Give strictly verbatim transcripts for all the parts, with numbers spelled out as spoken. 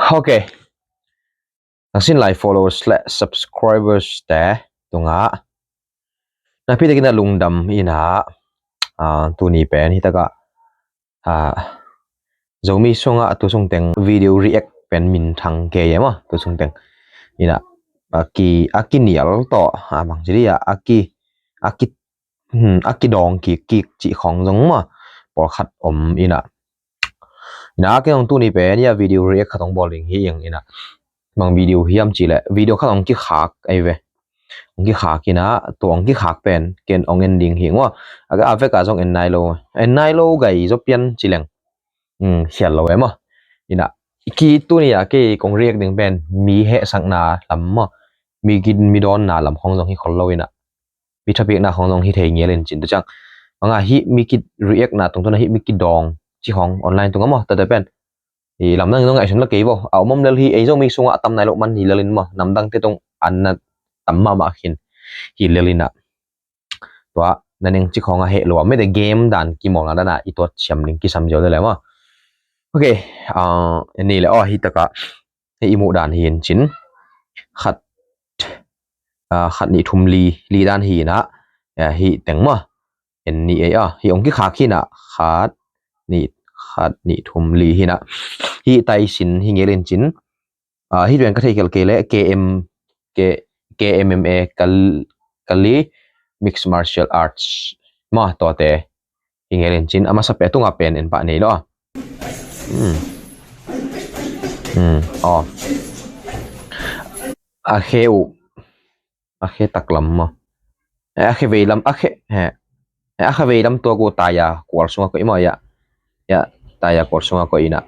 Ok. Nang sin lai followers le subscribers te tungah nakpi takin a lungdam ina, ah, tuni pen hi takah, ah, Zomi sungah tu sungteng video react pen minthang kei e maw, tu sungteng ina, a ki, a kinial tawh, a bang ci dia, a ki, a ki, hmm, a kidawng kik kik cih khawng zong maw, pawlkhat om ina. Ina, a kei zong tuni pen ia video react khat hong bawl ding hi ing ina. Bang video hiam cih leh video khat hong kikhak ahi ve. Hong kikhak ina, tua hong kikhak pen ken hong en ding hi ing maw. A, a vekah zong en nai lo, en nai lo gai zaw pian ci leng, hmm, khial lo e maw. Ina, ki tuni a kei kong react ding pen mi hehsakna lam maw, mi ki, mi dawnna lam khawng zong hi khol lo ina, mi thapiakna khawng zong hi thei ngial in cin. Tua ciang banga hih mi ki react na tungtawn a hih mi kidawng cih khawng online tungah maw, tate pen i lamdang in zong ngaihsun la kei vo. A om om lel hi, ei Zomi sungah a tam nai loh man hi lel in maw, namdangte tung an na tam mahmah khin hi lel ina. Tua na neng cih khawng a heh lo a, mete game dan kimawlna dan a i tuat siam ding kisam ziau lel e maw. Ok, ah, en ni le, aw, hi takah hei i muh dan hi in cin. Khat, ah, khat, nih, thum, li, li dan hi ina, ah, hih teng maw. En ni ei a, hih hong kikhak hi ina, khat, nih, khat, nih, thum, li hi ina. Hih tai sin hi ngial in cin. Ah, hih pen ka theih khial kei leh K M, K, K M M A, Kal-, Kali Mixed Martial Arts maw, tuate hi ngial in cin. A masa pen a tungah pen en pah nei lo a. Hmm. Hmm. Aw. A khe uh. A khe taklam maw. Eh, a khe veilam, a khe, he. Eh, a khe veilam tua ku taya kual sungah koih maw ia. Ia, taya kual sungah koih ina.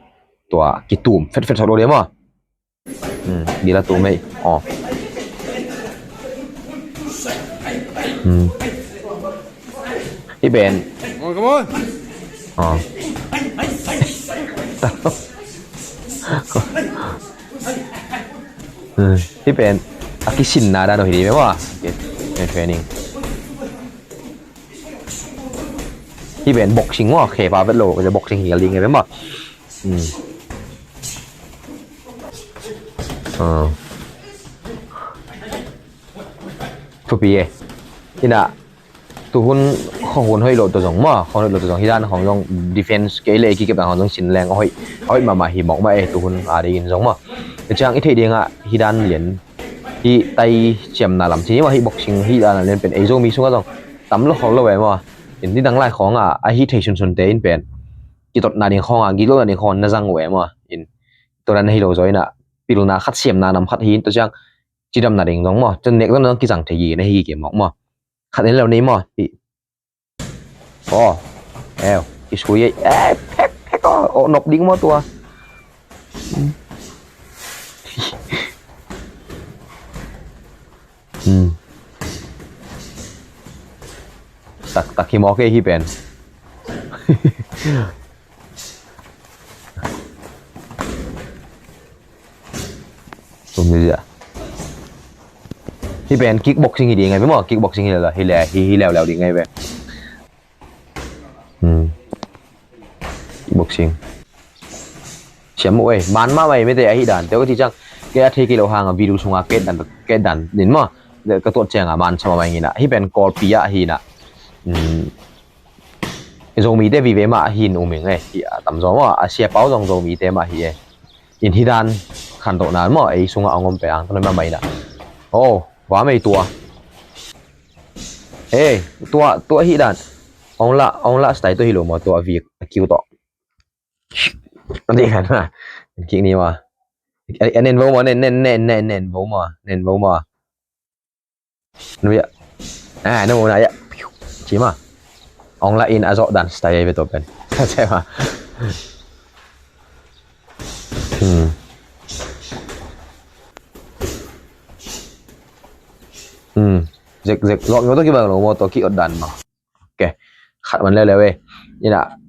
Tua kitum fet fet sak lo dia maw. Hmm, dila tum ei. Aw. Hmm. Hih pen. Come on, come on. Aw. Hmm. Hih pen a kisinna dan uh hi ding maw. Ok. Training. Hih pen boxing maw, khe pa vet lo, boxing hi ding maw. Hmm. Ah. Thupi e. Ina, tuhun khuahun hoih lo tua zong maw, khuahun hoih lo tua zong, hih dan khawng zong defense kei le kikep dan khawng zong sin leng a hoih, a hoih mahmah hi mawk mah e, tuhun a dingin zong maw. Tua ciang i theih dingah hih dan lian, hih tai ciamna lam ci ni maw, hih boxing hih dan lian pen ei Zomi sungah zong tam lo khol lo e maw. In nidang lai khawngah a hih thei sunsunte in pen kitotna ding khawngah, gitlohna ding khawngah na zang uh e maw. In tua dan na hi lo zaw ina, pilna khat siamna nam khat hi in, tua ciang cidamna ding zong maw, tua nek zong na zong kizang thei hi na hi kei mawk maw. Khat en lo nei maw. Hih. Aw. Eu. Kisui ei. Eh, phek, phek aw. Aw, nop ding maw tua. Hmm. Tak, tak hi mawk ei hih pen. Tum ni dia. Hih pen kickboxing hi ding ngai ve maw, kickboxing hi leh, hi leh, hi, hi leuleu ding ngai ve. Hmm. Kickboxing. Siam uh ei, man mahmah ei mete ahi dan. Teu ka ci ciang, kei a thei kei lo hang a video sunga ka et dan, ka et dan in maw. Ka tuat ciang a man sa mahmah ing ina. Hih pen Kawlpi ah hi ina. Hmm. Zomite vive mah hi in um ing ei. Hi a tamzaw maw, a siapau zong Zomite mah hi ei. In hih dan khantohna maw, ei sungah a ngom pe ang tawh mah mah ina. Oh, va mei tua. Ei, tua, tua hih dan. Ong la, ong la style tua hi lo maw, tua vik a kiu tawh. A dih khan ma. Kik ni maw. A, a nen vo maw, nen, nen, nen, nen, nen vo maw, nen vo maw. Nuya. Ah, no, na ya. Ci ma. Ong la in a zawh dan style ve tua pen. Ci ma. Hmm. Hmm. Zek, zek, zawh mi tua kibang lo maw, tua ki ot dan maw. Ok. Khat man leuleu e. Ina.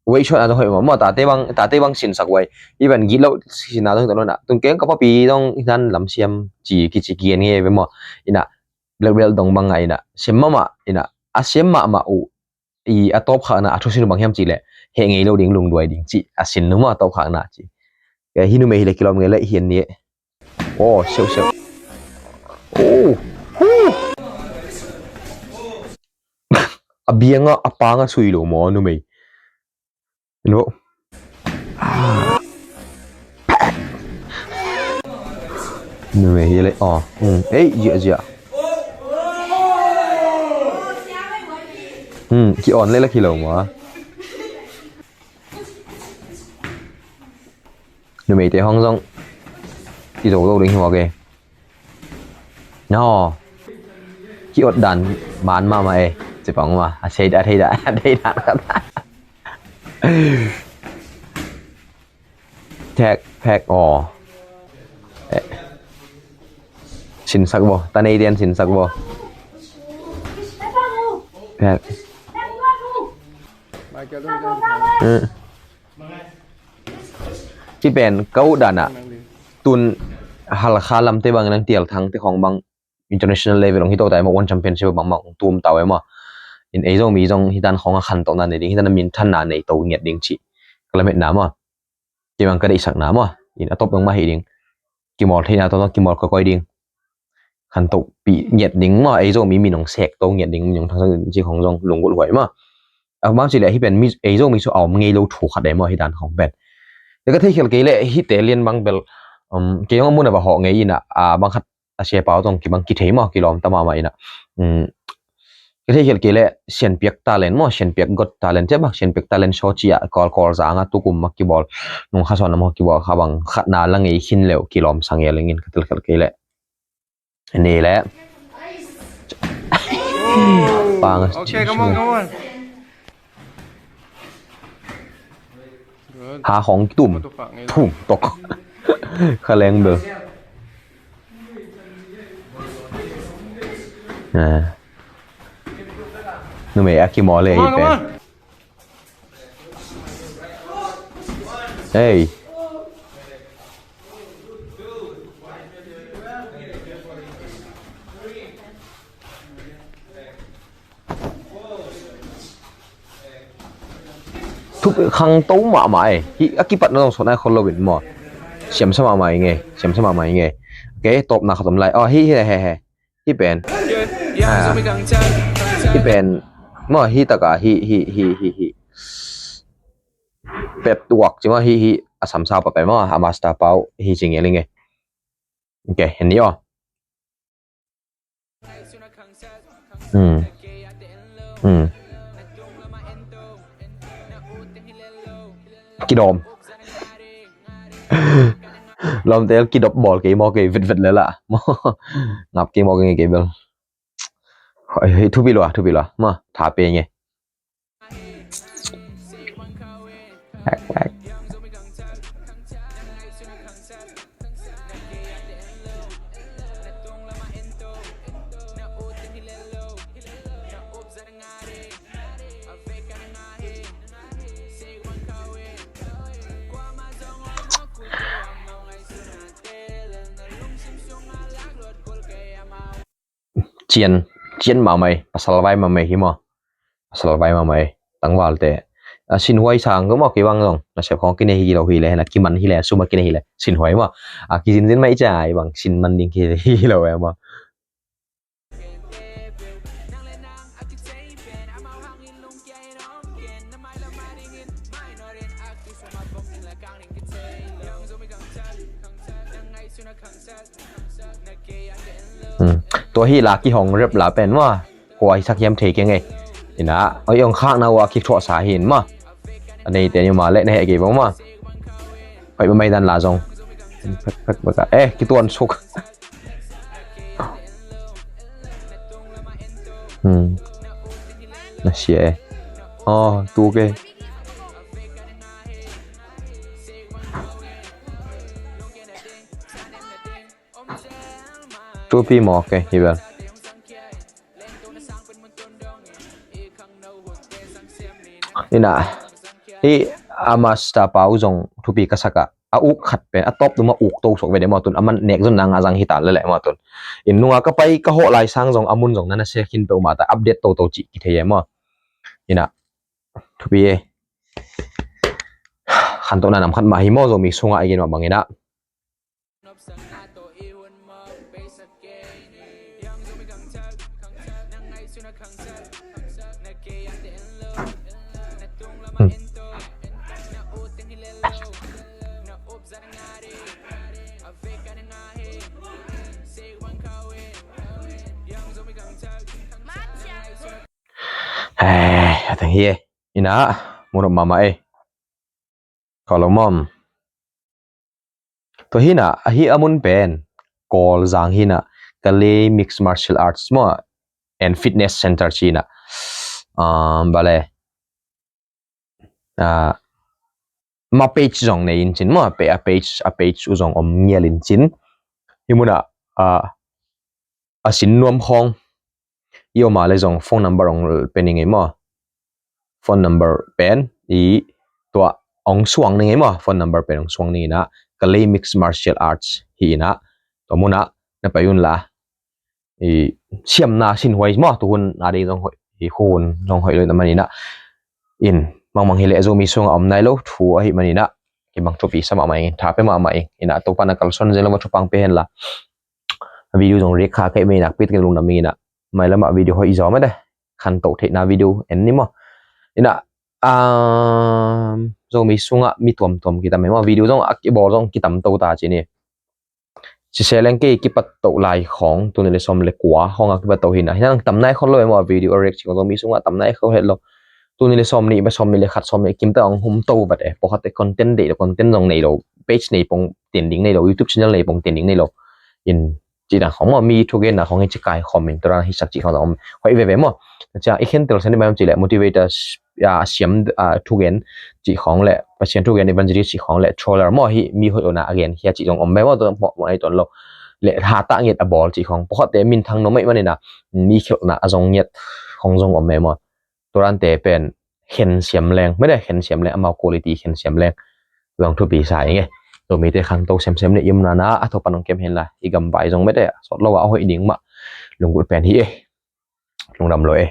Weight shot a zong hoih maw. Maw, tate bang, tate bang sinsak uh ei. Even gitloh sinna zong hoih ta lo na. Tung keng ka papi zong hih dan lam siam ci, kici kigen nge ve maw. Ina. Black belt dong bang a ina. Siam mahmah, ina. A siam mahmah uh. I a tawpkhakna, a thusin uh bang hiam cih leh. Heh ngei lo ding, lungduai ding ci. A sin uh maw a tawpkhakna ci. Hi numei hi le kilawm ngei le hi an ni. Aw, siau siau. Oh. Hu. A bianga a panga sui lo maw numei. Numei hi le aw. Ei, ziahziah. Ki on le la ki lo maw. Numeite hong zong i zo zo ding hi mawk e. No. Ki ot dan man mahmah e. Ci pang mah a sei dah thei dah thei dah khat. Thek phek aw. Sinsak bo. Ta nei dian sinsak bo. Phek. Ci pen ka uh danah tun Halkha lamte bang nang tial thang te khong bang international level ong hi to tai maw, one championship bang bang ong tum tau e maw. In ei Zomi zong hi dan khong a khantohna nei ding, hi dan a minthanna nei to ngiat ding ci ka lametna maw. Kei bang ka deihsakna maw. In a top dong mah hi ding. Kimawl theihna tawh kimol ka koi ding. Khantohpih ngiat ding maw, ei Zomi min ong sek to ngiat ding, min ong thangsak ci khong zong lunggulh huai maw. A bang ci le hi pen ei Zomi cu a om ngei lo thu khat e maw, hi dan khong pen. Ka thei khial kei le hi te lian bang bel kei zong a mun a va hawh ngei ina a bang khat a sia pau tong kibang kithei maw, kilawm ta mahmah ina. Ka thei khial kei le sianpiak talent maw, sianpiak got talent te bang, sianpiak talent show ci a kawl kawl zanga tukum ma kibawl nung kha sawn a maw kibawl kha bang khatna la ngei khin leuh kilawm sa ngei lengin ka thei khial kei le. Ni le. Pang. Okay, come on, come on. Ha hong tum. Thum tok. Kha leng bel. Numei a kimawl le i pen. Ei. Thupi khangto mahmah e. Hi a kipatna zong sawt nai khol lo in maw. Siamsa mahmah i nge. Siamsa mahmah i nge. Okay, tawpna khat om lai. Aw, hi hi he he. Hi pen. Hi pen. Maw, hi taka hi hi hi hi hi. Pep tuak ci maw, hi hi a samsa pa pe maw, a master pau hi ci nge li nge. Okay, hen ni aw. Kidawm. Lawmte kidop bawl kei maw, kei vetvet le la. Ngap kei maw, kei bel. Thupi lua, thupi lua. Maw, tha pe nge. Cian, cian mahmah e, pasal vai mahmah e hi maw. Pasal vai mahmah e, tangvalte. A sinhuai sang ko maw, kei bang zong nasep khong kinei hi lo hi le, na kiman hi le, suma kinei hi le sinhuai maw. A kizinzin mai ca i bang sin man ding kinei hi lo e maw. Tua hi la kihong rep la pen maw. Kua hi sak hiam thei keng ei. Ina oi ong khakna ua kithuahsa hi in maw. A neite ni ma le na heh kei bang maw. Hoih mamai dan la zong. Eh, kituan suk. Na sia e. Aw, tu kei. Tupi maw kei hi bel. Ina hi a master pau zong thupi ka saka a uk khat pen a top tuma uk to sok ve de maw tun a man nek zon na nga zang hi ta lele maw tun. In nunga ka pai ka hawh lai sang zong a mun zong na na se khin pe uma ta update to to ci ki thei e maw. Ina thupi e. khantohna nam khat mah hi maw, Zomi sungah i gen mah bangin ah. Hmm. Eh, a teng hi e. Ina, mun op mahmah e. Ka lo mawm. Tua hina, ahi a mun pen Kawlzang hina, Kalay Mixed Martial Arts maw and Fitness Center cina. Um, bale. Ah, ma page zong nei in cin maw, pe a page, a page uh zong om ngial in cin. Hi muna, ah, a sin nuam khawng i om a le zong phone number ong pe ning ei maw. Phone number pen i tua ong suang ning ei maw. Phone number pen ong suang ning ina, Kalay Mixed Martial Arts hi ina. Tua muna na pai un la. I siamna sinhuai maw, tuhun a ding zong hoih, i hun zong hoih lo na manina. In mangmang hi le Zomi sunga om nai lo thu ahi manina. Kibang thupi sa mahmah ing, tha pe mahmah ing. Ina Topa na kalsuan zel lo ma thupang pe hen la. Video zong rik kha kei mei nak pit kin lungdam ing ina. Mai lama video hoih zaw mede. Khantoh theihna video en ni maw. Ina, um, Zomi sunga mi tuamtuam kitam e maw. Video zong a kibawl zong kitam to ta ci ni. Ci se leng kei kipat to lai khawng, tuni le sawm le kua khawng a kipat to hina. Hina tam nai khol lo e maw, video a rik ci khawng Zomi sunga tam nai khol het lo. Tuni le sawm nih, ba sawm nih le khat, sawm nih kim ta ong hum to bat e. Pawlkhat te content deih lo, content zong nei lo. Page nei pong tending nei lo, YouTube channel nei pong tending nei lo. In ci dan khawng maw, mi thugenna khawng hi ci kai khawm in tua dan hi sak ci khawng zong om. Hoih veve maw. Cia i khen tel sen i mai om ci le motivators, a, siam, a, thugen ci khawng le, Pasian thugen evangelist ci khawng le, troller maw hi mi hoih lona a gen khia ci zong om ve maw, tua maw, maw ai tuan lo. Le hata ngiat a bawl ci khawng. Pawlkhat te minthang no mai manina, mi khelhna a zong ngiat khawng zong om ve maw. Tua dan te pen khen siam leng, mede khen siam leng, amau quality khen siam leng. Zong thupi sa ing e. Zomi te khangto semsem ne i om nana, a Topa nong kem hen la, i gam vai zong mede, sawt lo a hoih ding mah. Lunggulh pen hi e. Lungdam lo e.